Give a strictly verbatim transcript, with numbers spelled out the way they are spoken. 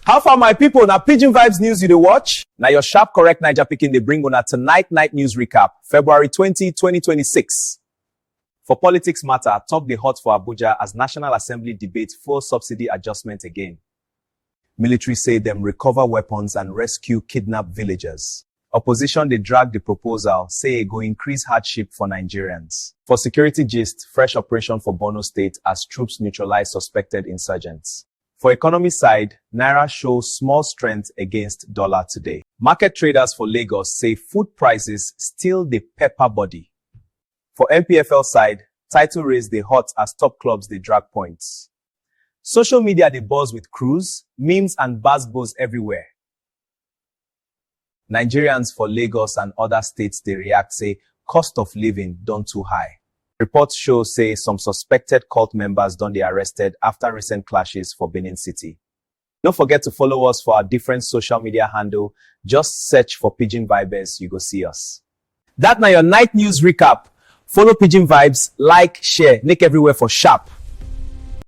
How far, my people? Na Pidgin Vibes News you dey watch. Na your sharp, correct Naija pikin dey bring una tonight night news recap, February twenty, twenty twenty-six. For politics matter, talk dey hot for Abuja as National Assembly debate fuel subsidy adjustment again. Military say dem recover weapons and rescue kidnapped villagers. Opposition dey drag the proposal, say e go increase hardship for Nigerians. For security gist, fresh operation for Borno State as troops neutralize suspected insurgents. For economy side, Naira show small strength against dollar today. Market traders for Lagos say food prices still dey pepper body. For N P F L side, title race dey hot as top clubs dey drag points. Social media dey buzz with cruise, memes and gbasgbos everywhere. Nigerians for Lagos and other states dey react say cost of living don too high. Reports show say some suspected cult members don dey arrested after recent clashes for Benin City. No forget to follow us for our different social media handle. Just search for Pidgin Vibes, you go see us. That na your night news recap. Follow Pidgin Vibes, like, share, make everywhere for sharp.